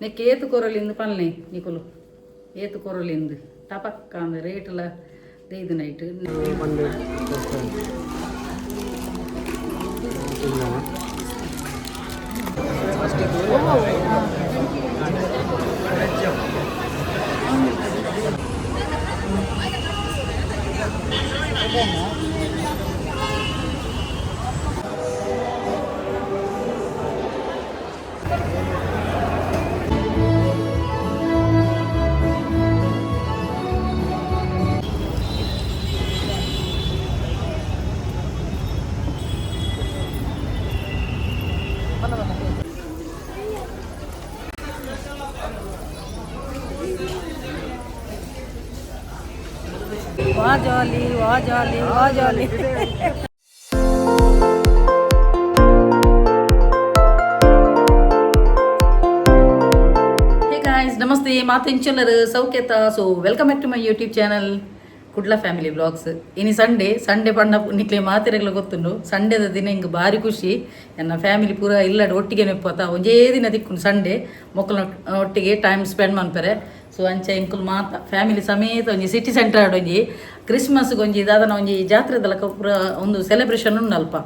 ನೆಕ್ಕೆ ಏತು ಕೊರಲಿಂದು ಪಲ್ನೆ ನಿಕುಲು ಏತು ಕೊರಲಿಂದು ಟಪಕ್ಕ ಅಂದ ರೇಟ್ಲ ದೈದು ನೈಟ್. ವಾ ಜಾಲಿ, ವಾ ಜಾಲಿ, ವಾ ಜಾಲಿ. ಹೇ ಗಾಯ್ಸ್, ನಮಸ್ತೆ. ಮಾತೆಂಚುಲ್ಲರು ಸೌಖ್ಯತ? So welcome back to my YouTube channel, Kudla family blogs. ಇನಿ ಸಂಡೇ. ಸಂಡೇ ಪಂಡ ನಿಕ್ಲೆ ಮಾತೆರೆಗ್ಲ ಗೊತ್ತುಂಡು, ಸಂಡೇದ ದಿನ ಹಿಂಗೆ ಭಾರಿ ಖುಷಿ. ಎನ್ನ ಫ್ಯಾಮಿಲಿ ಪೂರ ಇಲ್ಲಡ್ ಒಟ್ಟಿಗೆ ನೆಪ್ಪತ ಒಂಜೇ ದಿನ ದಿಕ್ಕುಂಡು ಸಂಡೇ, ಮೊಕ್ಕಲ ಒಟ್ಟಿಗೆ ಟೈಮ್ ಸ್ಪೆಂಡ್ ಮನ್ಪೆರೆ. ಸೊ ಅಂಚ ಎಂಕುಲು ಮಾತ ಫ್ಯಾಮಿಲಿ ಸಮೇತ ಒಂಜಿ ಸಿಟಿ ಸೆಂಟರ್ ಒಂಜಿ ಕ್ರಿಸ್ಮಸ್ಗೆ ಒಂಜಿ ದಾದನ ಒಂಜಿ ಜಾತ್ರೆದಲಕ ಪೂರ ಒಂದು ಸೆಲೆಬ್ರೇಷನ್ ಉಂಡು ಅಲ್ಪ.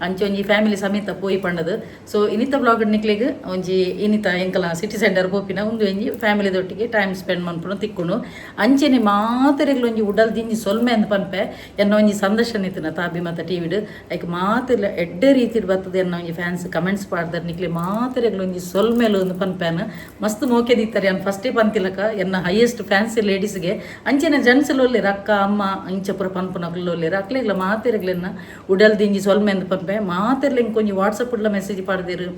ಅಂಚ ಒಂಜಿ ಫ್ಯಾಮಿಲಿ ಸಮೇತ ಪೋಯಿ ಪಂಡದು. ಸೊ ಇನಿತ ಬ್ಲಾಗ್ ನಿಕ್ಲೆಗ್ ಒಂಜಿ ಇನಿತ ಎಂಕಲ ಸಿಟಿ ಸೆಂಟರ್ ಪೋಪಿನ ಒಂದು ಒಂಜಿ ಫ್ಯಾಮಿಲಿದೊಟ್ಟಿಗೆ ಟೈಮ್ ಸ್ಪೆಂಡ್ ಮನ್ಪುನ ತಿಕ್ಕುಂಡು. ಅಂಚೆನೆ ಮಾತೆರೆಗ್ಲ ಒಂಜಿ ಉಡಲ್ ದಿಂಜಿ ಸೊಲ್ಮೆ ಅಂದ್ ಪನ್ಪೆ. ಎನ್ನ ಒಂಜಿ ಸಂದರ್ಶನ ಇತ್ತಿನ ತಾಬಿ ಮತ್ತ ಟಿವಿಡ್, ಐಕ್ ಮಾತೆರ್ಲ ಎಡ್ಡೆ ರೀತಿಡ್ ಬರ್ತದೆ. ಎನ್ನ ಒಂಜಿ ಫ್ಯಾನ್ಸ್ ಕಮೆಂಟ್ಸ್ ಪಾಡ್ದಾರ್. ನಿಕ್ಲೆ ಮಾತೆರೆಗ್ಲ ಒಂಜಿ ಸೊಲ್ಮೆಲು ಒಂದು ಪನ್ಪೆನ್. ಮಸ್ತ್ ಮೋಕೆ ದೀತಾರೆ. ಅನ್ ಫಸ್ಟೇ ಪಂತಿಲಕ ಎನ್ನ ಹೈಯೆಸ್ಟ್ ಫ್ಯಾನ್ಸ್ ಲೇಡೀಸ್ಗೆ. ಅಂಚೆನೆ ಜೆಂಟ್ಸ್ ಒಲ್ಲೆರ್, ಅಕ್ಕ, ಅಮ್ಮ ಇಂಚ ಪೂರ ಪನ್ಪುನಕ್ಲು ಒಲ್ಲೆರ್. ಅಕ್ಲೆಗ್ಲ ಮಾತೆರೆಗ್ಲೆನ್ನ ಉಡಲ್ ದಿಂಜಿ ಸೊಲ್ಮೆ ಅಂದ್ ಪನ್ಪೆ. ಮಾತೆರ್ಲ ಇಂಕೊಂಜಿ ವಾಟ್ಸಪ್ ಉಡ್ಲ ಮೆಸೇಜ್ ಪಾಡ್ದಿರು.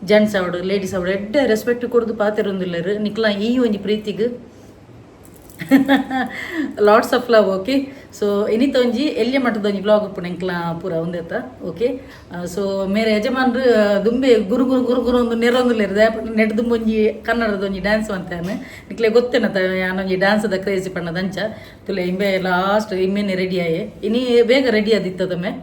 ಜೆಂಟ್ಸ್ ಅವಡು, ಲೇಡೀಸ್ ಅವಡು, ಎಡ್ಡೆ ರೆಸ್ಪೆಕ್ಟ್ ಕೊಡ್ದು ಪಾತೆರೊಂದುಲ್ಲೆರ್. ನಿಕ್ಲ ಈ ಒಂಜಿ ಪ್ರೀತಿಗ್ lots of love. Okay, so ಇನಿತ ಒಂಜಿ ಎಲ್ಯ ಮಟ್ಟದ ಒಂಜಿ ಬ್ಲಾಗ್ ಉಪ್ಪುಂಡು ಎಂಕ್ಲ ಪೂರ ಒಂದೇತ. ಓಕೆ, ಸೊ ಮೇರೆ ಯಜಮಾನ್ರು ದುಂಬೆ ಗುರು ಗುರು ಗುರು ಗುರು ಒಂದು ನೆರೊಂದುಲ್ಲೆರ್. ನೆಟ್ ದುಂಬು ಒಂಜಿ ಕನ್ನಡದ ಒಂಜಿ ಡ್ಯಾನ್ಸ್ ಅಂತಾನೆ ನಿಕ್ಲೆ ಗೊತ್ತೇನ ಯಾನೊಂಜಿ ಡ್ಯಾನ್ಸ್ದ ಕ್ರೇಜಿ ಪಣ್ಣದ. ಅಂಚ ತುಲೆ ಇಂಬೆ ಲಾಸ್ಟ್ ಇಮ್ಮೆನೆ ರೆಡಿ ಆಯೆ. ಇನಿ ಬೇಗ ರೆಡಿ ಆದಿತ್ತದಮ್ಮೆ,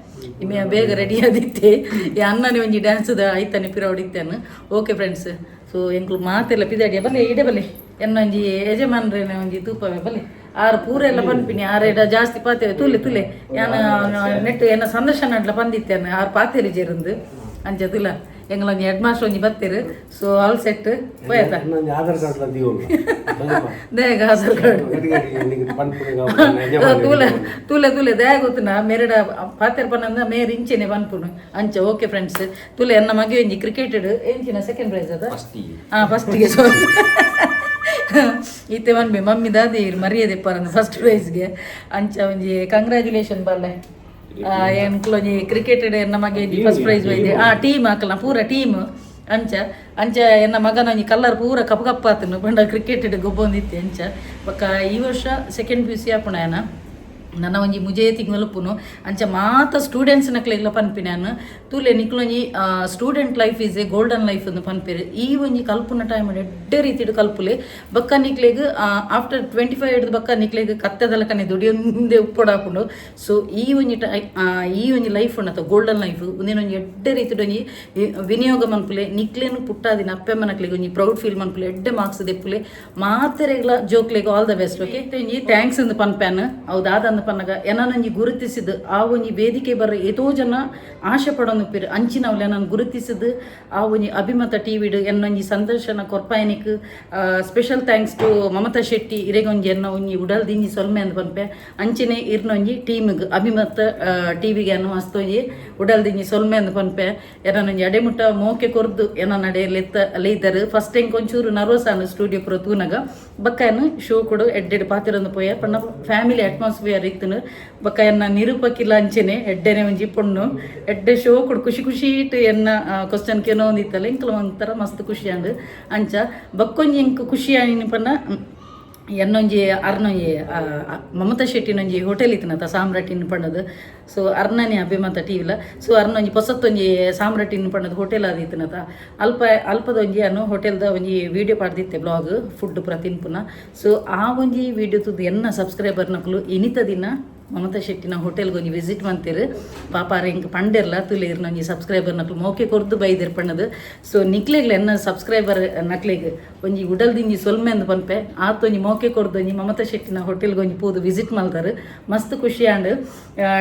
ಇಮ್ಮೆ ಬೇಗ ರೆಡಿ ಆದಿತ್ತೆ. ಈ ಅಣ್ಣನೇ ಒಂಜಿ ಡ್ಯಾನ್ಸ್ದ ಐತಾನೆ ಪಿರವಡಿತ್ತೇನು. ಓಕೆ ಫ್ರೆಂಡ್ಸ್, ಸೊ ಎಂಕ್ಲು ಮಾತೆಲ್ಲ ಪಿದಾಡಿಯ. ಬಲ್ಲೆ, ಇಡೆ ಬಲ್ಲೆ. ಎನ್ನೊಂಜಿ ಯಜಮಾನ್ರೇನೆ ಒಂಜಿ ತೂಪವೆ ಬಲ್ಲೆ. ಆರು ಪೂರ ಎಲ್ಲ ಪನ್ಪಿನಿ, ಆರೇಡ ಜಾಸ್ತಿ ಪಾತೆ. ತುಲೆ ತುಲೆ, ಯಾನ ನೆಟ್ ಎನ್ನ ಸಂದರ್ಶನ ಅಡ್ಲ ಪಂದಿತ್ತೇನೆ, ಆರು ಪಾತೆರಿ ಜೇರಂದು. ಅಂಚ ತುಲ, ಎಂಗ್ಲ ಒಂಜಿ ಹೆಡ್ ಮಾಸ್ಟರ್ ಒಂಜಿ ಬತ್ತೀರು. ಸೊ ಆಲ್ ಸೆಟ್ ಪೋಯತ. ನಂಜಿ ಆಧಾರ್ ಕಾರ್ಡ್ ಲ ದೀವೊಲ್ಲ. ದೇಗ ಆಧಾರ್ ಕಾರ್ಡ್? ತೂಲೆ ತೂಲೆ ತೂಲೆ, ದಯ ಗೊತ್ತುನ ಮೇರೆಡ ಪಾತೆರ್ ಪನ್ನಂದ ಮೇರ್ ಇಂಚೆನೆ ಪನ್ಪುನು ಅಂಚ. ಓಕೆ ಫ್ರೆಂಡ್ಸ್, ತುಲೆ, ಎನ್ನ ಮಗೆ ಒಂಜಿ ಕ್ರಿಕೆಟ್ ಎಂಚಿನ ಸೆಕೆಂಡ್ ಪ್ರೈಸ್ ಅದ? ಹಾಂ, ಫಸ್ಟಿಗೆ. ಸೊ ಈತೆ ಮನ್ಬೆ ಮಮ್ಮಿ ದಾದಿ ಮರ್ಯಾದೆ ಪರಂದು ಫಸ್ಟ್ ಪ್ರೈಸ್ಗೆ. ಅಂಚ ಒಂಜಿ ಕಂಗ್ರ್ಯಾಚುಲೇಷನ್ ಬಲ್ಲೆ. ಎಂಕ್ಲೊಂಜಿ ಕ್ರಿಕೆಟ್ ಎನ್ನ ಮಗೆ ಫಸ್ಟ್ ಪ್ರೈಸ್ ಒಯ್ದೆ. ಆ ಟೀಮ್ ಹಾಕಲ್ಲ, ಪೂರ ಟೀಮ್. ಅಂಚ ಅಂಚ ಎನ್ನ ಮಗನ ಒಂಜಿ ಕಲ್ಲರ್ ಪೂರ ಕಪ್ಪು ಕಪ್ಪಾತನು ಪಂಡ ಕ್ರಿಕೆಟ್ ಗೊಬ್ಬೊಂದಿತ್ತೆ ಅಂಚ. ಬೊಕ್ಕ ಈ ವರ್ಷ ಸೆಕೆಂಡ್ ಪಿಯುಸಿ ಆಪುಣ. ನನ್ನ ಒಂಜಿ ಮುಜೆ ತಿಂಗಳುಪ್ಪುನು. ಅಂಚ ಮಾತ ಸ್ಟೂಡೆಂಟ್ಸ್ ನಕ್ಲೆಗ್ಲ ಪನ್ಪಿನ ತೂಲೆ, ನಿಕ್ಲೊಂಜಿ student life is a golden life ಅಂದ್ ಪನ್ಪೆರ್. ಈ ಒಂಜಿ ಕಲ್ಪುನ ಟೈಮ್ ಎಡ್ಡೆ ರೀತಿಡ್ ಕಲ್ಪುಲೆ. ಬೊಕ್ಕ ನಿಕ್ಲೆಗ್ ಆಫ್ಟರ್ 25 ಹಿಡ್ದು ಬೊಕ್ಕ ನಿಕ್ಲೆಗ್ ಕತ್ತೆದಲಕನೆ ದುಡಿಯೊಂದೇ ಉಪ್ಪೊಡಾಪುಂಡು. ಸೊ ಈ ಒಂಜಿ ಲೈಫ್ ಉಂಡತ ಗೋಲ್ಡನ್ ಲೈಫ್, ಉಂದೆನ್ ಒಂಜಿ ಎಡ್ಡೆ ರೀತಿಡ್ ಒಂಜಿ ವಿನಿಯೋಗ ಮನ್ಪುಲೆ. ನಿಕ್ಲೇನು ಪುಟ್ಟಾದಿನ ಅಪ್ಪೆಮ್ಮನಕ್ಲೆಗ್ ಒಂಜಿ ಪ್ರೌಡ್ ಫೀಲ್ ಮನ್ಪುಲೆ. ಎಡ್ಡೆ ಮಾರ್ಕ್ಸ್ ದೆಪ್ಪುಲೆ. ಮಾತೆರೆಗ್ಲ ಜೋಕ್ಲೆಗ್ all the best. Okay, ಒಂಜಿ thanks ಅಂದ್ ಪನ್ಪ್ಯಾನ್. ಹೌದಾದಂದ್ ಪನ್ನಗ ಎನನೊಂಜಿ ಗುರುತಿಸಿದ್ ಆ ಒಂಜಿ ವೇದಿಕೆ ಬರ್ರ ಏತೋ ಜನ ಆಶೆ ಪಡೊಂದು ಅಂಚಿನವ್ಲೆ ನಾನು ಗುರುತಿಸಿದ್ ಆ ಒಂಜಿ ಅಭಿಮತ ಟಿವಿಡ್ ಎನ್ನೊಂಜಿ ಸಂದರ್ಶನ ಕೊರ್ಪಾಯನಿಕ್ special thanks to Mamata Shetty. ಇರೆಗೊಂಜಿ ಎನ್ನ ಒಂಜಿ ಉಡಲ್ ದಿಂಜಿ ಸೊಲ್ಮೆ ಅಂದ್ ಪನ್ಪೆ. ಅಂಚನೆ ಇರ್ನೊಂಜಿ ಟೀಮ್ಗ್, ಅಭಿಮತ ಟಿವಿಗೆ ಅನ್ನು ಮಸ್ತ್ ಒಂಜಿ ಉಡಲ್ ದಿಂಜಿ ಸೊಲ್ಮೆ ಅಂದ್ ಪನ್ಪೆ. ಎನನೊಂಜಿ ಅಡೆಮುಟ್ಟ ಮೋಕೆ ಕೊರ್ದು ಎನ್ನ ನಡೆ ಲೆತ್ತ ಲೇಯ್ದರು. ಫಸ್ಟ್ ಎಂಕ್ ಒಂಚೂರು ನರ್ವಸ್ ಆನು ಸ್ಟುಡಿಯೋ ಪೂರ ತೂನಗ. ಬೊಕ್ಕ ಶೋ ಕೊಡು ಎಡ್ಡೆಡ್ ಪಾತೆರೊಂದು ಪೋಯ ಪಂಡ ಫ್ಯಾಮಿಲಿ ಅಟ್ಮಾಸ್ಫಿಯರ್ ಇತ್ತನು. ಬೊಕ್ಕ ಎನ್ನ ನಿರೂಪಕಿಲ್ಲ ಅಂಚೆನೆ ಎಡ್ಡೆನೆ ಒಂಜಿ ಪೊಣ್ಣು, ಎಡ್ಡೆ ಶೋ ಕೊಡು ಖುಷಿ ಖುಷಿ ಇಟ್ಟು ಎನ್ನ ಕ್ವಶನ್ ಕೇನೋ ಒಂದಿತ್ತಲ್ಲ, ಎಂಕ್ಲ ಒಂಥರ ಮಸ್ತ್ ಖುಷಿ ಆಂಡ್. ಅಂಚ ಬಕ್ಕೊಂಜಿ ಎಂಕ್ ಖುಷಿ ಆಯಿನ ಪಂಡ ಎನ್ನೊಂಜಿ ಅರ್ನೊಂಜಿ ಮಮತಾ ಶೆಟ್ಟಿನೊಂಜಿ ಹೋಟೆಲ್ ಇತ್ತನತ ಸಾಮ್ರಾಟಿನ್ ಪಂಡದು. ಸೊ ಅರ್ನನೆ ಅಭಿಮತ ಟಿವಿಲ. ಸೊ ಅರ್ನೊಂಜಿ ಪೊಸತ್ತೊಂಜಿ ಸಾಮ್ರಾಟಿನ್ ಪಂಡದು ಹೋಟೆಲ್ ಆದಿತ್ತನತ. ಅಲ್ಪ ಅಲ್ಪದೊಂಜಿ ಅನ್ನು ಹೋಟೆಲ್ದ ಒಂಜಿ ವಿಡಿಯೋ ಪಾಡ್ದಿತ್ತೆ, ಬ್ಲಾಗ್, ಫುಡ್ ಪೂರ ತಿನ್ಪುನ. ಸೊ ಆ ಒಂಜಿ ವಿಡಿಯೋ ತೂದು ಎನ್ನ ಸಬ್ಸ್ಕ್ರೈಬರ್ನಕುಲು ಇನಿತ ದಿನ ಮಮತಾ ಶೆಟ್ಟಿನ ಹೋಟೆಲ್ಗೆ ಒಂಜಿ ವಿಸಿಟ್ ಮಂತೆರ್. ಪಾಪಾರ ಎಂಕ್ ಪಂಡೆರ್ಲ ತುಲೇರ್ ಒಂಜಿ ಸಬ್ಸ್ಕ್ರೈಬರ್ ನಕ್ಲು ಮೋಕೆ ಕೊರ್ದು ಬೈದೆರ್ ಪಣ್ಣದು. ಸೊ ನಿಕ್ಲೆಗ್ಲ ಎನ್ನ ಸಬ್ಸ್ಕ್ರೈಬರ್ ನಕ್ಲೆಗ್ ಒಂಜಿ ಉಡಲ್ ದಿಂಜಿ ಸೊಲ್ಮೆ ಅಂದ್ ಪನ್ಪೆ. ಆತ್ ಒಂಜಿ ಮೋಕೆ ಕೊರ್ದು ಒಂಜಿ ಮಮತಾ ಶೆಟ್ಟಿನ ಹೋಟೆಲ್ಗೆ ಒಂಜಿ ಪೋದು ವಿಸಿಟ್ ಮಲ್ತಾರ್. ಮಸ್ತ್ ಖುಷಿ ಆಂಡ್.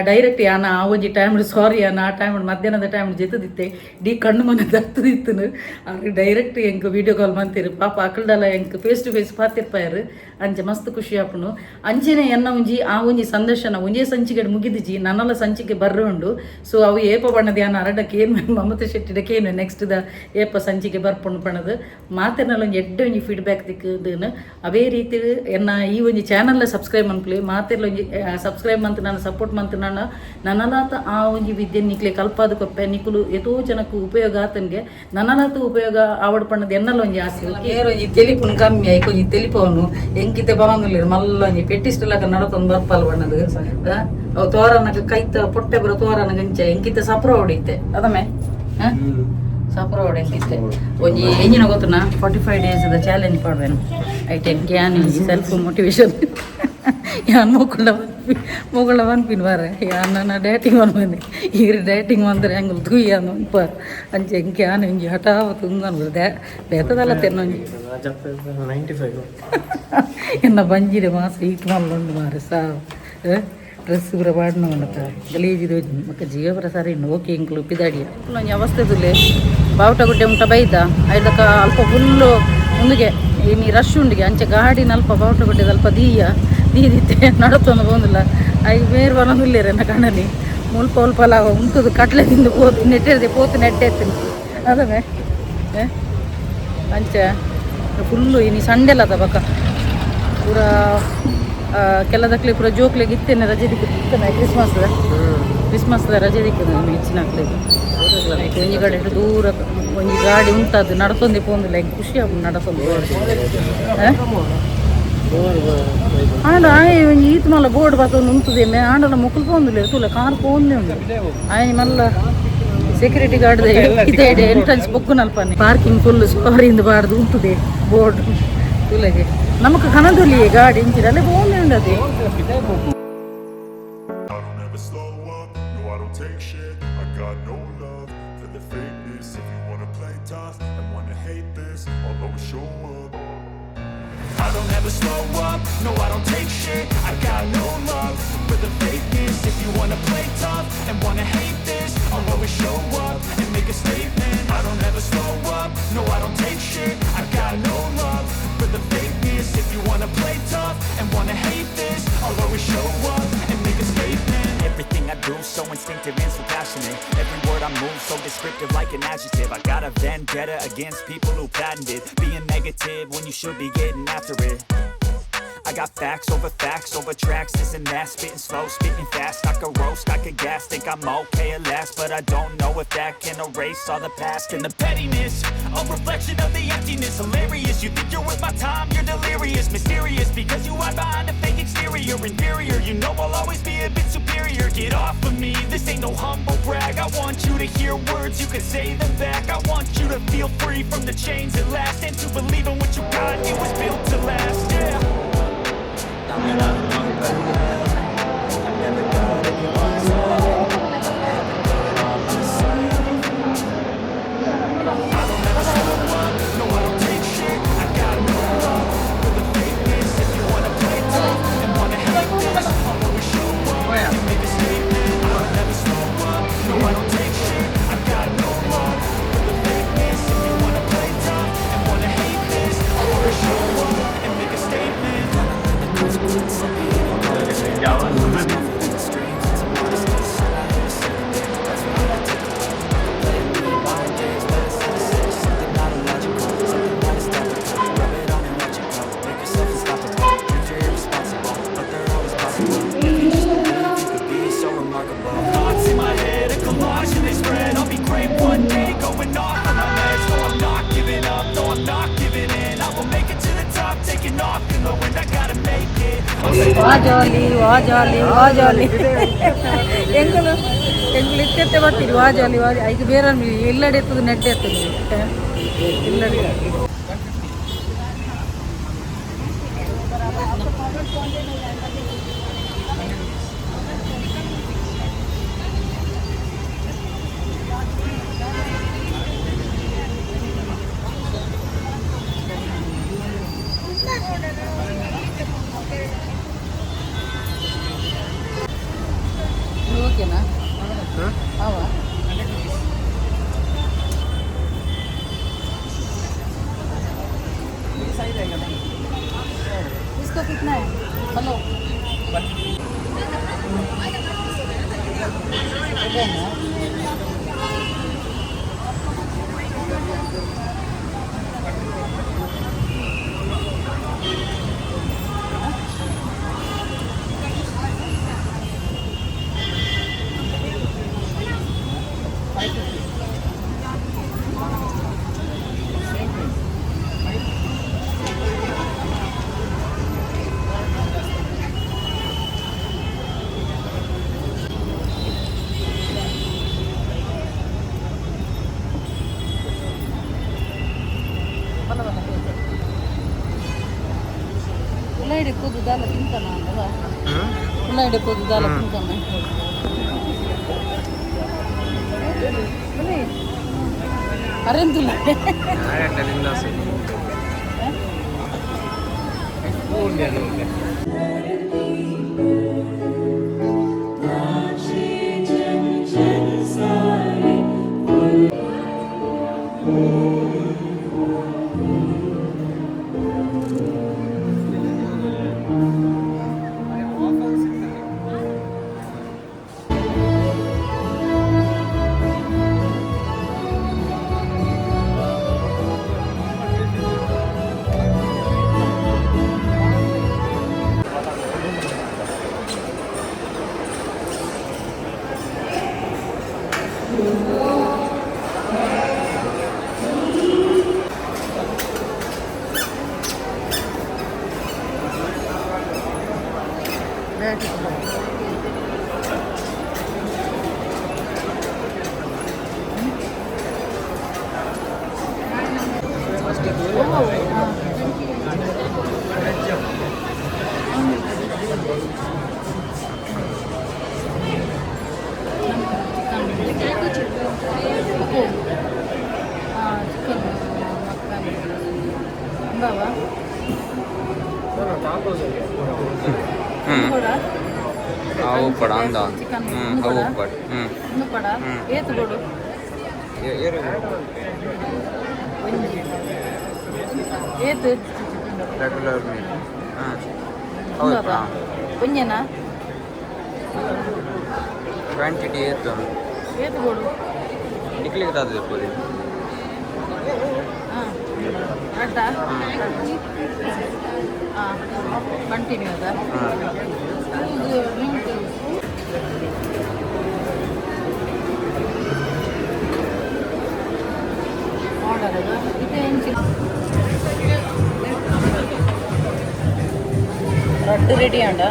ಡೈರೆಕ್ಟ್ ಯಾನ ಆ ಒಂಜಿ ಟೈಮ್, ಸಾರಿ, ಯಾನ ಆ ಟೈಮ್ ಮಧ್ಯಾಹ್ನದ ಟೈಮ್ ಜೆತ್ತದಿತ್ತೆ. ಡಿ ಕಣ್ಣು ಮನೆ ದರ್ತದಿತ್ತನು. ಆರ್ ಡೈರೆಕ್ಟ್ ಎಂಕ್ ವಿಡಿಯೋ ಕಾಲ್ ಮಂತಿರು. ಪಾಪ ಅಕಲ್ಡಲ ಎಂಕ್ ಫೇಸ್ ಟು ಫೇಸ್ ಪಾತಿರ್ಪಾಯರು. ಅಂಚೆ ಮಸ್ತ್ ಖುಷಿ ಆಪುಂಡು. ಅಂಚೆನೆ ಎನ್ನ ಒಂಜಿ ಆ ಒಂಜಿ ಸಂದರ್ಶನ ಒಂಜೇ ಸಂಚಿಕೆ ಮುಗಿದಿಜಿ, ನನ್ನಲ ಸಂಚಿಕೆ ಬರ್ರೆ ಉಂಡು. ಸೊ ಅವು ಏಪ ಬಣ್ಣದ ಯಾನ ಅರಡ ಕೇನ್, ಮಮತಾ ಶೆಟ್ಟಿಡ ಕೇನು, ನೆಕ್ಸ್ಟ್ ದ ಏಪ ಸಂಚಿಕೆ ಬರ್ಪುಂಡು ಪಣದು. ಮಾತೆರ್ನಲ ಒಂಜಿ ಎಡ್ಡೆ ಒಂಜಿ ಫೀಡ್ಬ್ಯಾಕ್ ತಿಕ್ಕುದನು. ಅವೇ ರೀತಿ ಎನ್ನ ಈ ಒಂಜಿ ಚಾನಲ್ ಸಬ್ಸ್ಕ್ರೈಬ್ ಮನ್ಪುಲೆ. ಮಾತೆರ್ಲ ಒಂಜಿ ಸಬ್ಸ್ಕ್ರೈಬ್ ಮಂತ್ ನಾನು ಸಪೋರ್ಟ್ ಮಂತ್ ನಾನು ನನಲಾತ ಆ ಒಂಜಿ ವಿದ್ಯೆ ನಿಕ್ಲೆ ಕಲ್ಪಾದ ಕೊಪ್ಪೆ. ನಿಕುಲು ಏತೋ ಜನಕ್ಕೆ ಉಪಯೋಗ ಆತನ್ಗೆ ನನಲಾತ ಉಪಯೋಗ ಆವಡ್ ಪಣ್ಣದ ಎನ್ನಲ ಒಂಜಿ ಆಸೆ. ಏರ್ ಒಂಜಿ ತೆಲಿಪುನ್ ಕಮ್ಮಿ ಆಯ್ಕೆ ಒಂಜಿ ತೆಲಿಪವನು ಎಂಕಿತೆ ಬರೋಂಗಿಲ್ಲ. ಮಲ್ಲ ಒಂಜಿ ಪೆಟ್ಟಿಸ್ಟಲಕ ನಡತೊಂದು ಬರ್ಪಲ್ ಬಣ್ಣದು. ಅವು ತೋರನಗ ಕೈತ ಪೊಟ್ಟೆ ಬರೋ ತೋರನಗ ಅಂಚ ಎಂಕಿತೆ ಸಪ್ರ ಹೊಡಿತೆ ಅದಮೆ ಸಪ್ರ ಹೊಡೆ. ಎಂಕಿತ್ತೆ ಒಂಜಿ ಎಂಜಿನ ಗೊತ್ತುನಾ, 45 ಡೇಸ್ ದ ಚಾಲೆಂಜ್ ಪಾಡ್ವೇನು. ಐಟ್ ಎಂಕ್ ಯಾನ್ ಸೆಲ್ಫ್ ಮೋಟಿವೇಶನ್. ಯಾನ್ ಮೋಕುಳ ಮೊಗಳ ಪನ್ಪಿನ ಬಾರೆ, ಯಾನ್ ನನ್ನ ಡಯಟಿಂಗ್ ಬಂದೆ. ಈರ್ ಡಯಟಿಂಗ್ ಬಂದರೆ ಅಂಗುಲ್ ತೂಯ ಅನ್ಪ. ಅಂಚೆ ಎಂಕ್ ಯಾನ್ ಒಂಜಿ ಹಠ ತುಂದನ್ ಬೇತದಲ್ಲ ತೆನ್ನೊಂಜಿ. 95. ಎನ್ನ ಬಂಜಿಡೆ ಮಾಸ ಈಟ್ ಮಲ್ಲುಂಡು ಮಾರೆ. ಸಾವು ಡ್ರೆಸ್ ಪೂರ ಪಾಡ್ನ ಉಂಡತ ಗಲೀಜಿದ ಮಕ್ಕ ಜೀವ ಪ್ರಸಾರ ಇನ್ನು. ಓಕೆ, ಎಂಕ್ಲು ಪಿದಾಡಿಯ ಒಂಜಿ ಅವಸ್ಥೆ ತುಲೆ. ಬಾವುಟ ಗುಡ್ಡೆ ಉಂಟ ಬೈದ ಐದಕ್ಕ ಅಲ್ಪ ಫುಲ್ಲು ಮುಂದಿಗೆ ಇನಿ ರಶ್ ಉಂಡಿಗೆ. ಅಂಚೆ ಗಾಡಿನ ಅಲ್ಪ ಬಾವುಟ ಗುಡ್ಡೆದ ಅಲ್ಪ ದೀಯ ದೀದಿತ್ತೆ ನಡತೊಂದು ಪೋಂದಿಲ್ಲ. ಐಕ್ ಬೇರ್ ಬರೋದಿಲ್ಲೇರ ಎನ್ನ ಕಣ್ಣಲ್ಲಿ ಮುಲ್ಪ ಉಲ್ಪಲ ಉಂತುದು ಕಟ್ಲೆ ತಿಂದು ಪೋತು ನೆಟ್ಟೆ ಪೋತು ನೆಟ್ಟೆ ಎತ್ತೀನಿ ಅದವೇ. ಅಂಚೆ ಫುಲ್ಲು ಇನಿ ಸಂಡೆಲದ ಬಕ ಪೂರ ಕೆಲದಕ್ಲೆ ಪೂರ ಜೋಕ್ಲೆಗ್ ಇತ್ತೇನೆ ರಜೆ ದಿಕ್ಕು ಕ್ರಿಸ್ಮಸ್. ಕ್ರಿಸ್ಮಸ್ ರಜೆ ದಿಕ್ಕುದು ಹೆಚ್ಚಿನಕ್ಲೆಗ್. ಒಂಜಿ ಕಡೆ ದೂರ ಒಂಜಿ ಗಾಡಿ ಉಂಟದು ನಡತೊಂದೆ ಪೋಂದಿಲ್ಲ. ಎಂಕ್ ಖುಷಿ ಆಪುಂಡು ನಡತೊಂದು. ಆಂಡ ಆಯೆ ಒಂಜಿ ಈತ್ ಮಲ್ಲ ಬೋರ್ಡ್ ಬತ್ತೊಂದು ಉಂತುದೆ ಮೇ. ಆಂಡಲ ಮೊಕುಲು ಪೋಂದಿಲ್ಲ. ತೂಲೆ, ಕಾರ್ ಪೋಂದೆ ಉಂಡು. ಆಯೆ ಮಲ್ಲ ಸೆಕ್ಯೂರಿಟಿ ಗಾರ್ಡ್ ಇದೆ. ಎಂಟ್ರೆನ್ಸ್ ಬೊಕ್ಕುನಲ್ಪನೆ ಪಾರ್ಕಿಂಗ್ ಫುಲ್ ಸಾರಿ ಇಂದ ಬಾರ್ದು ಉಂತುದೆ ಬೋರ್ಡ್ ತೂಲೆಗೆ. ನಮಕ್ ಕನದೊಲಿ ಗಾಡಿ ಇಂಚಿಡಲೆ ಪೋಂದೆ ಉಂಡು ಅದೇ. I don't ever slow up, no, I don't take shit. I got no love for the fakeness. If you wanna play tough and wanna hate this, I'll always show up. I don't ever slow up, no, I don't take shit. I got no love for the fakeness. If you wanna play tough and wanna hate this, I'll always show up and make a statement. I don't ever slow up, no, I don't take shit. I got no love for the fakeness. If you wanna play tough and wanna hate this, I'll always show up and make a statement. Everything I do, so instinctive and so passionate. Every word I move, so descriptive, like an adjective. I got a vendetta against people who patented being negative when you should be getting after it. I got facts over tracks, this and that. Spitting slow, spitting fast. I could roast, I could gas. Think I'm okay at last, but I don't know if that can erase all the past and the pettiness, a reflection of the emptiness. Hilarious, you think you're worth my time, you're delirious. Mysterious, because you hide behind a fake exterior. Inferior, you know I'll always be a bit superior. Get off of me, this ain't no humble brag. I want you to hear words, you can say them back. I want you to feel free from the chains at last and to believe in what you got, it was built to last, yeah. I'm gonna do better. I never got anyone's help. I had to do it all myself. I don't ever slow up, no, I don't take shit. I got no love for the fakeness. If you wanna play tough and wanna hate this, I'll always show up and make a statement. I don't ever slow up, no, I don't take shit. I got no love for the fakeness. If you wanna play tough and wanna hate this, I'll always show up and make a statement. The consequences of being confidence, dreams and some modestness. All I hear is sitting there, that's what I take away. I could play a million mind games, but instead I say something not illogical, something that is topical. Rub it on and watch it go, make yourself unstoppable. Dreams are irresponsible, but they're always possible. If you just believe, you could be so remarkable. Thoughts in my head, a collage and they spread. I'll be great one day, going off of my meds. No, I'm not giving up, no, I'm not giving in. I will make it to the top, taking off in the wind. I gotta make it. I'm ವಾ ಜಾಲಿ, ವಾ ಜಾಲಿ, ವಾ ಜಾಲಿ. ಎಂಕುಲು ಎಂಕುಲು ಇತ್ತೆತ್ತೆ ಬರ್ತೀರಿ. ವಾ ಜಾಲಿ, ವಾ ಐಕ್ ಬೇರೆ ಇಲ್ಲಡೆ ಎತ್ತದು ನೆಡ್ಡೆ ಎತ್ತದು ಇಲ್ಲಡೆ. ಓಕೆನಾ? ಅವ इसका कितना है? हेलो, ಉಳ್ಳಾಗಡ್ಡೆ ಕೂದು ದಾಲ ತಿಂತಾನ ಅಲ್ವಾ? ಉಳ್ಳಾಗಡ್ಡೆ ಕೂದು ದಾಲ ತಿಂತಾನ. ಅರೆಂತಿಲ್ಲ. ಅವು ಪಡ ಅಂದ. ಹ್ಞೂ, ಅವು ಪಡ. ಹ್ಞೂ, ಪಡ ಏತು ಕೊಡು. ಏತು? Regular meal. ಹಾಂ, ಹೌದಾ? ಒಂಜೆನಾ? ಕ್ವಾಂಟಿಟಿ ಏತು? ಏತು ಕೊಡು. ನಿಕ್ಲಿಗೆ ದಾದ ಪೂರಿ. ಹಾಂ, ಅಡ್ಡ. ಹಾಂ, ಕಂಟಿನ್ಯೂ ಅದ. ಇದು ಡ್ರಿಂಕ್ ಆರ್ಡರ್ ಅದು. ಇದು ಎಂಚಿ ರಡ್ಡು ರೆಡಿ ಅಂಡ.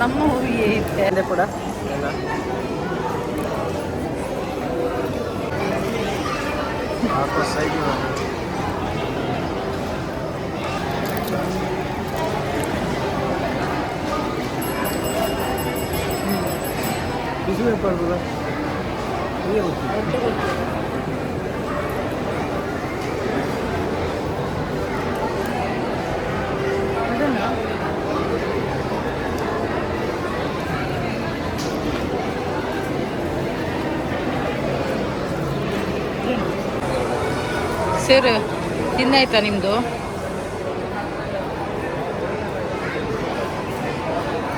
ನಮ್ಮ ಹೂವಿಗೆ ಇತ್ತೆ ಕೂಡ. ಸರ್, ತಿಂದಾಯ್ತಾ ನಿಮ್ಮದು?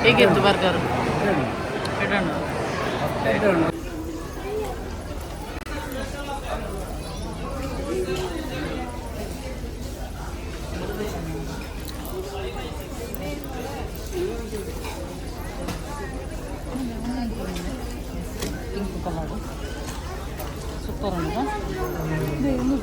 ಹೇಗಿತ್ತು ಬರ್ಗರ್? ಪಿಂಕ್ ಕಲರ್ ಸೂಪರ್ ಉಂಟಾ? ಇದು ಇನ್ನೂ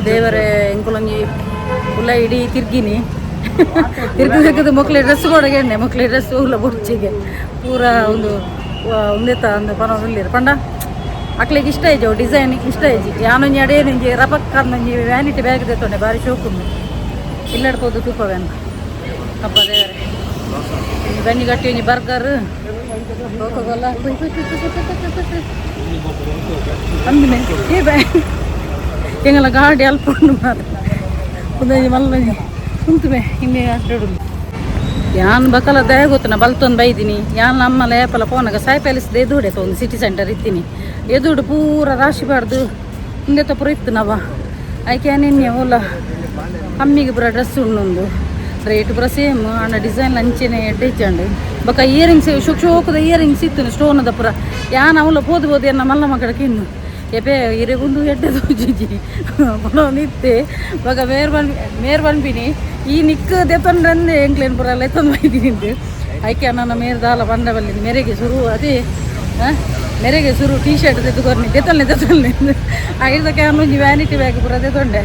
ದೇವರೇ, ಎಂಕುಲೊಂಜಿ ಉಲ್ಲ ಇಡೀ ತಿರ್ಗಿನಿ. ತಿರ್ಗಿ ತಿರ್ಗಿದ ಮಕ್ಳ ಡ್ರೆಸ್ ಕೊಡಗೆ, ಮಕ್ಳ ಡ್ರೆಸ್ ಉಲ್ಲ ಬೊಡ್ಚಿಗೆ ಪೂರ ಒಂದು ಒಂದೇತ ಒಂದು ಪನೊಂದು ಪಂಡ ಅಕ್ಲೆಗ್ ಇಷ್ಟ ಇಜ್ಜಿ, ಅವು ಡಿಸೈನ್ ಇಷ್ಟ ಇಜ್ಜಿ. ಯಾನೊಂಜಿ ಅಡೇನೊಂಜಿ ರಪಕ್ಕ ಒಂಜಿ ವ್ಯಾನಿಟಿ ಬ್ಯಾಗ್ ದೆತ್ತೊಂಡೆ, ಬಾರಿ ಶೋಕುಂಡು. ಇಲ್ಲಡ್ಕೋದು ತೂಪ ವ್ಯಾನ್. ಅಪ್ಪ ದೇವರೇ, ಒಂಜಿ ಗಂಜಿ ಗಟ್ಟಿ, ಒಂಜಿ ಬರ್ಗರ್, ಕೋಕೋಕೋಲ. ಅಂದಿನ ಏ ಬ್ಯಾ ಎಂಗಲ ಗಾಡಿ ಅಲ್ಪ ಉಂಡು ಮಾತ್ರ. ಒಂದೊಂಜಿ ಮಲ್ಲೊಂಜಿ ಉಂತುಮೆ ಇನ್ನೇ ಅಡ್ಡಡು. ಯಾನ್ ಬಕಲ ದಯ ಗೊತ್ತನ ಬಲ್ತೊಂದು ಬೈದಿನಿ. ಯಾನ್ ನಮ್ಮಲ ಏಪಲ ಪೋನಾಗ ಸಾಯಿ ಪ್ಯಾಲೇಸ್ ಎದುಡೆ ಒಂದು ಸಿಟಿ ಸೆಂಟರ್ ಇತ್ತೀನಿ. ಎದುಡು ಪೂರ ರಾಶಿ ಬಾರ್ದು ಇಂದೆತ ಪೂರ ಇತ್ತು ನವ. ಐಕೆ ನಿನ್ನೆ ಓಲ ಕಮ್ಮಿಗೆ ಪೂರ ಡ್ರೆಸ್ ಉಂಡು, ರೇಟ್ ಪೂರ ಸೇಮ್ ಆಂಡ ಡಿಸೈನ್ ಅಂಚೆನೆ ಎಡ್ಡೆ ಇಚ್ಚಾಂಡು. ಬೊಕ ಇಯರಿಂಗ್ಸ್, ಶೋಕ್ ಶೋಕದ ಇಯರಿಂಗ್ಸ್ ಇತ್ತು, ಸ್ಟೋನದ ಪೂರ. ಯಾನ್ ಅವಲ ಪೋದು ಪೋದು ಎನ್ನ ಮಲ್ಲ ಮಕ್ಕಳ ಕಿನ್ನು ಎಪೆ ಇರೆಗುಂದು ಎಡ್ಡೆ ತೋಜಿಜಿ ಪಣೊಂದಿತ್ತೆ. ಬೊಕ ಮೇರ್ ಬನ್ ಮೇರ್ ಪನ್ಪಿನಿ, ಈ ನಿಕ್ ದೆತ್ತೊಂಡ್ರಂದೆ ಎಂಕ್ಲೇನ್ ಪೂರ ಲೆತ್ತೊಂದು ಬೈದಿನಿ. ಐಕೆ ನನ್ನ ಮೇರ್ ದಾಲ ಬಂಡ ಬಲ್ಲಿ ಮೆರೆಗೆ ಶುರು ಅದೇ ಮೆರೆಗೆ ಶುರು ಟೀ ಶರ್ಟ್ ದೆತ್ತು ಕೊರ್ನಿ, ದೆತ್ತೊಲ್ನೆ ದೆತ್ತೊಲ್ನೆ. ಐದಕ್ಕೆ ಒಂಜಿ ವ್ಯಾನಿಟಿ ಬ್ಯಾಗ್ ಪೂರ ದೆತ್ತೊಂಡೆ.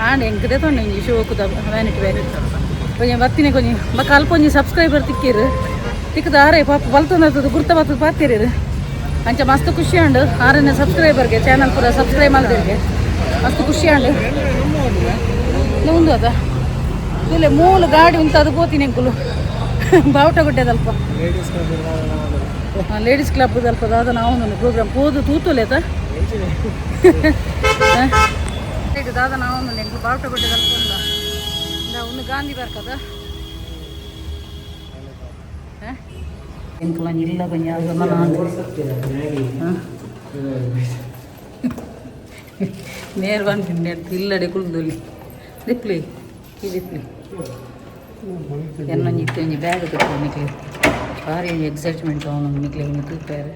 ಆಂಡ್ ಎಂಕ್ ದೆತ್ತೊಂಡೆ ಒಂಜಿ ಶೋಕುದ ವ್ಯಾನಿಟಿ ಬ್ಯಾಗ್. ಒಂಜಿ ಬತ್ತಿನ ಕೊಂಜಿ ಬೊಕ ಅಲ್ಪ ಒಂಜಿ ಸಬ್ಸ್ಕ್ರೈಬರ್ ತಿಕ್ಕಿರು. ತಿಕ್ಕದ ಆರೆ ಪಾಪ ಬಲ್ತೊಂದು ಗುರ್ತ ಬತ್ತದ ಪಾತಿರು. ಅಂಚ ಮಸ್ತ್ ಖುಷಿ ಆಂಡ್. ಆರನೇ ಸಬ್ಸ್ಕ್ರೈಬರ್ಗೆ ಚಾನಲ್ ಪೂರ ಸಬ್ಸ್ಕ್ರೈಬ್ ಮಲ್ದಿರ್ಗೆ ಮಸ್ತ್ ಖುಷಿ ಆಂಡ್. ಉಂದು ಅದ ತೂಲೆ, ಮೂಲು ಗಾಡಿ ಉಂಟು, ಅದು ಪೋತೀನಿ ಎಂಕುಲು ಬಾವುಟ ಗುಡ್ಡೆದಲ್ಪ. ಲೇಡೀಸ್ ಕ್ಲಬ್ ಅಲ್ಪ ದಾದ ನಾವು ಪ್ರೋಗ್ರಾಮ್ ಪೋದು ತೂತುಲೇತ ಇದು. ದಾದ ನಾವು ಎಂಕುಲು ಬಾವುಟ ಗುಡ್ಡೆದಲ್ಪ ಉಂದ. ಒಂದು ಗಾಂಧಿ ಪಾರ್ಕ್ ಅದ. ಎಂಕುಲ ಇಲ್ಲ ಕೊಂಚ ಗಮನ. ನೇರ್ ಬಂದು ಇಲ್ಲಡೆ ಕುಲ್ದೊಲಿ ದಿಪ್ಲಿ ಈ ದಿಪ್ಲಿ. ಎನ್ನೊಂಜಿ ಇತ್ತೆ ಒಂಜಿ ಬ್ಯಾಗ್ ತಪ್ಪು ನಿಕ್ಲೆ. ಭಾರಿ ಒಂಜಿ ಎಕ್ಸೈಟ್ಮೆಂಟ್ ಅವನು ನಿಕ್ಲೆ ಒಂಜಿ ತೂಪಾರೆ.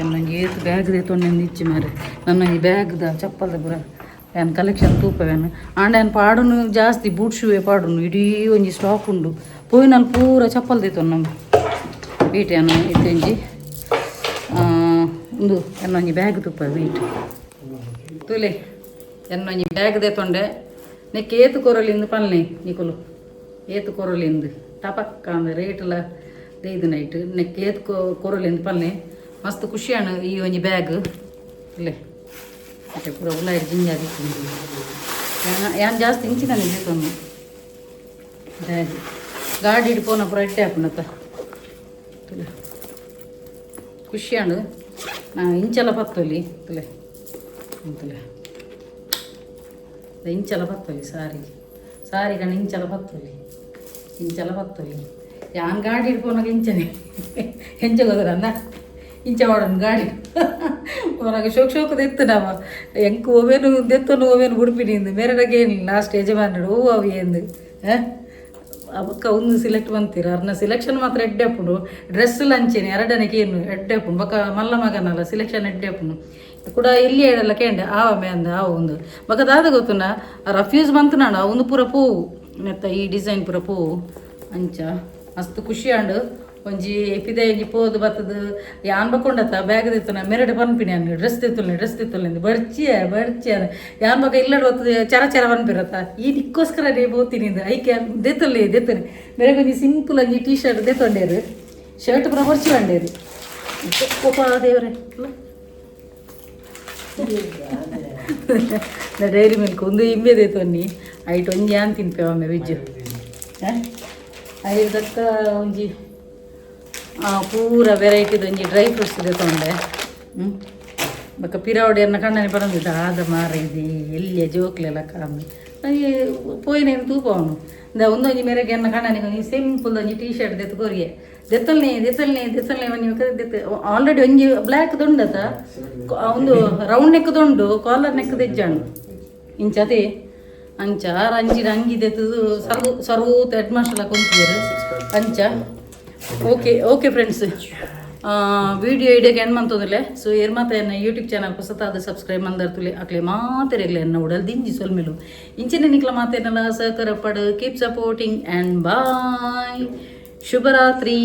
ಎನ್ನೊಂಜಿ ಏತ್ ಬ್ಯಾಗ್ ದೆತ್ತೊಂದು ಇಚ್ಚಿ ಮಾರೆ. ನನ್ನೊಂಜಿ ಬ್ಯಾಗ್ದ ಚಪ್ಪಲ್ದ ಪೂರ ಯಾನ್ ಕಲೆಕ್ಷನ್ ತೂಪವೇನು. ಆಂಡ ಯಾನ್ ಪಾಡುನು ಜಾಸ್ತಿ ಬೂಟ್ ಶೂವೇ ಪಾಡುನು. ಇಡೀ ಒಂಜಿ ಸ್ಟಾಕ್ ಉಂಡು. ಪೋಯಿನಲ್ಲಿ ಪೂರ ಚಪ್ಪಲ್ ದೆತ್ತೊಂದು ನಮ್ಮ ವೀಟ್. ಯಾನು ಇತ್ತೆ ಒಂಜಿ ಉಂದು ಎನ್ನೊಂಜಿ ಬ್ಯಾಗ್ ತೂಪ. ವೀಟ್ ತೂಲೆ, ಎನ್ನೊಂಜಿ ಬ್ಯಾಗ್ ದೆತ್ತೊಂಡೆ. ನೆಕ್ ಏತು ಕೊರಲಿಂದು ಪಲ್ನೆ ನಿಕುಲು, ಏತು ಕೊರಲಿಂದು ಟಪಕ್ಕ ಅಂದ್ ರೇಟ್ಲ ದೈದು ನೈಟ್. ನೆಕ್ ಏತು ಕೊರಲಿಂದು ಪಲ್ನೆ. ಮಸ್ತ್ ಖುಷಿಯಾಣ ಈ ಒಂಜಿ ಬ್ಯಾಗ್ ಇಲ್ಲೇ. ಮತ್ತೆ ಪೂರ ಉಲಾಯಿಡ್ ಜಿಂಜ ಯಾನ್ ಜಾಸ್ತಿ ಇಂಚಿನ ದೆತ್ತೊಂದು ಬ್ಯಾಗ್. ಗಾಡಿ ಪೋನ ಪೂರ ಎಡ್ಡೆ ಆಪುಂಡತ್ತ. ತುಲೆ, ಖುಷಿಯಾಂಡು. ಇಂಚಲ ಪತ್ತೊಲಿ ತುಲೆ ತುಲೆ, ಇಂಚಲ ಪತ್ತೊಲಿ. ಸಾರಿ ಸಾರಿ ಕಣ, ಇಂಚಲ ಪತ್ತೊಲಿ, ಇಂಚಲ ಪತ್ತೊಲಿ. ಯಾನ್ ಗಾಡಿ ಪೋನಾಗ ಇಂಚನೆ ಎಂಚ ಗೊತ್ತರಂದ ಇಂಚ ಮಾಡೋಣ. ಗಾಡಿ ಪೋನಾಗ ಶೋಕ್ ಶೋಕದ ಇತ್ತು ನಾವ. ಎಂಕ್ ಒವೇನು ದೆತ್ತೊಂದು ಒವೇನು ಬುಡ್ಪಿನಿ ಇಂದು ಮೇರೆಡಗೆ ಲಾಸ್ಟ್ ಯಜಮಾನಡು ಹೂವು ಅವು ಎಂದು ಅವಕ್ಕ ಒಂದು ಸಿಲೆಕ್ಟ್ ಬಂತೀರ. ಅರ್ನ ಸಿಲೆಕ್ಷನ್ ಮಾತ್ರ ಎಡ್ಡೆ ಆಪುಂಡು. ಡ್ರೆಸ್ ಲಂಚೇನೆ ಎರಡನೆಗೆ ಏನು ಎಡ್ಡೆ ಆಪುಂಡು. ಬೊಕ ಮಲ್ಲ ಮಗನಲ್ಲ ಸಿಲೆಕ್ಷನ್ ಎಡ್ಡೆ ಆಪುಂಡು. ಕೂಡ ಇಲ್ಲಿ ಹೇಳಲ್ಲ ಕೇಂಡೆ ಆವ ಮೇ ಅಂದ ಆವ ಒಂದು. ಬೊಕ ದಾದ ಗೊತ್ತುಂಡ, ರಫ್ಯೂಸ್ ಬಂತು ನಾಡ ಒಂದು ಪೂರ ಪೂವು ನೆತ್ತ ಈ ಡಿಸೈನ್ ಪೂರ ಪೂವು. ಅಂಚ ಮಸ್ತ್ ಖುಷಿ ಆಂಡ್. ಒಂಜಿ ಪಿದೈ ಒಂಜಿ ಪೋದು ಬತ್ತದ ಯಾನ್ ಬಕೊಂಡತ್ತ ಬ್ಯಾಗ್ ದೆತ್ತುನ ಮೆರಡು ಪನ್ಪಿನಿ ಯಾನ್, ಡ್ರೆಸ್ ದೆತ್ತೊಲ್ಲೆ, ಡ್ರೆಸ್ ದೆತ್ತೊಲ್ಲೆ ಬರ್ಚಿಯ ಬರ್ಚಿಯ. ಯಾನ್ ಬೊಕ ಇಲ್ಲಡ್ ಬತ್ತದ ಚರ ಚರ ಪನ್ಪಿರತ್ತ, ಈ ನಿಕ್ಕೋಸ್ಕರ ನೇ ಪೋತೀನಿ ಐಕೆ ದೆತ್ತೊಲ್ಲೆ ದೆತ್ತನೆ. ಮೇರೆಗ್ ಒಂಜಿ ಸಿಂಪಲ್ ಒಂಜಿ ಟೀ ಶರ್ಟ್ ದೆತ್ತೊಂಡೇರು. ಶರ್ಟ್ ಪೂರ ಬರ್ಚಿ ಬಂಡೇರು. ಕೋಪ ದೇವರೇ. ಡೈರಿ ಮಿಲ್ಕ್ ಒಂದು ಇಂಬೆ ದೆತ್ತೊನ್ನಿ. ಐಟ್ ಒಂಜಿ ಯಾನ್ ತಿನ್ಪೆ ಒಮ್ಮೆ ವೆಜ್ ಐದಕ್ಕ. ಒಂಜಿ ಪೂರ ವೆರೈಟಿದ ಒಂಜಿ ಡ್ರೈ ಫ್ರೂಟ್ಸ್ ದೆತ್ತೊಂಡೆ. ಬೊಕ ಪಿರಾವಡಿ ಎನ್ನ ಕಣ್ಣನೆ ಪನೊಂದಿದ್ದ, ಆದ ಮಾರ ಇದು ಎಲ್ಲಿಯ ಜೋಕ್ಲೆಲ್ಲ ಕಾಮಿ ಪೋಯಿನೇನು ತೂಪ ಅವನು. ಒಂದೊಂಜಿ ಮೇರೆಗೆ ಎನ್ನ ಕಣ್ಣನಿಗೆ ಒಂಜಿ ಸಿಂಪಲ್ ಒಂಜಿ ಟೀ ಶರ್ಟ್ ದೆತ್ತು ಕೊರಿಯೆ. ದೆತ್ತಲ್ನೆ ದೆತ್ತಲ್ನೆ ದೆತ್ತಲ್ನೆ ಒಂಜಿ ದೆತ್ತು. ಆಲ್ರೆಡಿ ಒಂಜಿ ಬ್ಲ್ಯಾಕ್ ದುಂಡತ, ಒಂದು ರೌಂಡ್ ನೆಕ್ ದುಂಡು, ಕಾಲರ್ ನೆಕ್ ದೆಜ್ಜಾಂಡು ಇಂಚತೆ. ಅಂಚ ಆರ್ ಅಂಚಿನ ಅಂಗಿ ದೆತ್ತದು ಸರ್ವು ಸರ್ವೂತ ಹೆಡ್ ಮಾಸ್ಟರ್ ಕುಂತಿದ್ರು. ಅಂಚ ಓಕೆ ಓಕೆ ಫ್ರೆಂಡ್ಸ್, ವಿಡಿಯೋ ಇಡೀ ಎಂಡ್ ಮಂತೊಂದಿಲ್ಲ. ಸೊ ಏರ್ ಮಾತ ಎನ್ನ ಯೂಟ್ಯೂಬ್ ಚಾನಲ್ ಹೊಸತಾದ ಸಬ್ಸ್ಕ್ರೈಬ್ ಮಂದರ್ತುಲೆ ಅಕ್ಲೆ ಮಾತೆರೆಗ್ಲೆ ಎನ್ನ ಉಡಲ್ ದಿಂಜಿ ಸೊಲ್ಮೆಲು. ಇಂಚಿನ ನಿಕ್ಲ ಮಾತೇನಲ್ಲ ಸಹಕಾರ ಪಡು. Keep supporting and bye. ಶುಭರಾತ್ರಿ.